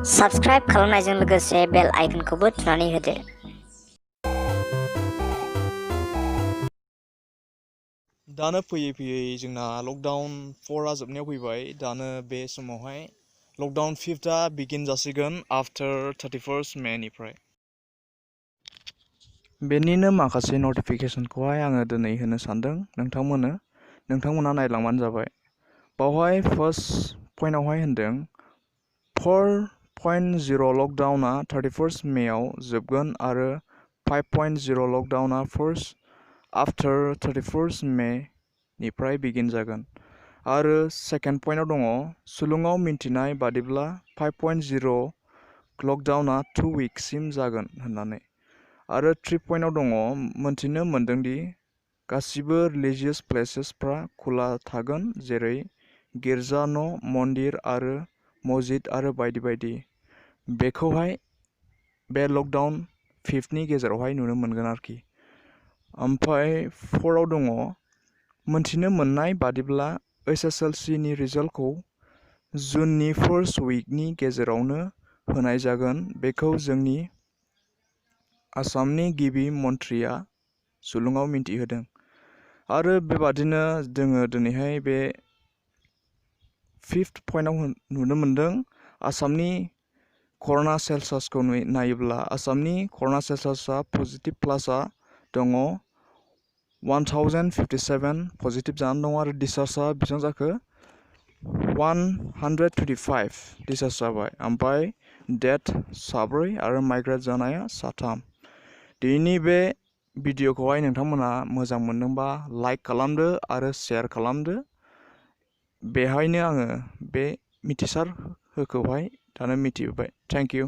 Subscribe खालामनायजों लोगोसे बेल आइकनखौबो थुनानै होदो। दानो फैयै जोंना लकडाउन 4आ जोबनायाव फैबाय। दानो बे समावहाय लकडाउन 5आ बिगिन जासिगोन आफ्टर 31 मेनिफ्राय। बेनिनो माखासे नटिफिकेसनखौहाय आङो दिनै होनो सानदों नोंथांमोना नायलांबानो जाबाय। बावहाय फार्स्ट पइन्टआवहाय होनदों 4.0 लकडाउना 31 मेआव जोबगोन आरो 5.0 लकडाउना फार्स्ट आफ्टर 31 मे निफ्राय बिगिन जागोन। आरो सेकेन्ड पइन्टआव दङ सुलुङाव मिन्थिनाय बादिब्ला 5.0 लकडाउना 2 विक्ससिम जागोन होननानै। आरो 3 पइन्टआव दङ मोनथिनो मोन्दोंदि गासिबो रिलिजियास प्लेसेसफ्रा खुला थागोन, जेरै गिर्जा न', मन्दिर आरो मस्जिद आरो बायदि बायदि। बेखौहाय बे लकडाउन 5नि गेजेरावहाय नुनो मोनगोन आरोखि। ओमफ्राय 4आव दङ मोनथिनो मोननाय बादिब्ला SSLC नि रिजाल्टखौ जुननि फार्स्ट उइकनि गेजेरावनो होनाय जागोन। बेखौ जोंनि आसामनि गिबि मन्थ्रिया सुलुङाव मिन्थिहोदों। आरो बेबादिनो जोङो दिनैहाय बे 5th पइन्टआव नुनो मोनदों आसामनि कर'ना सेल्सासखौ नायोब्ला आसामनि कर'ना सेल्सासआ पजिटिभ प्लासआ दङ 1057 पजिटिभ जानानै दङ आरो डिस्चार्जआ बेसेबां जाखो 125 डिस्चार्ज जाबाय। ओमफ्राय डेथ 4 आरो माइग्रेट जानाया 3। दिनैनि बे भिडिअखौहाय नोंथांमोना मोजां मोनदोंबा लाइक खालामदो आरो शेयार खालामदो। बेहायनो आङो बे मिथिसार होखौहाय दानो मिथिहोबाय। Thank you.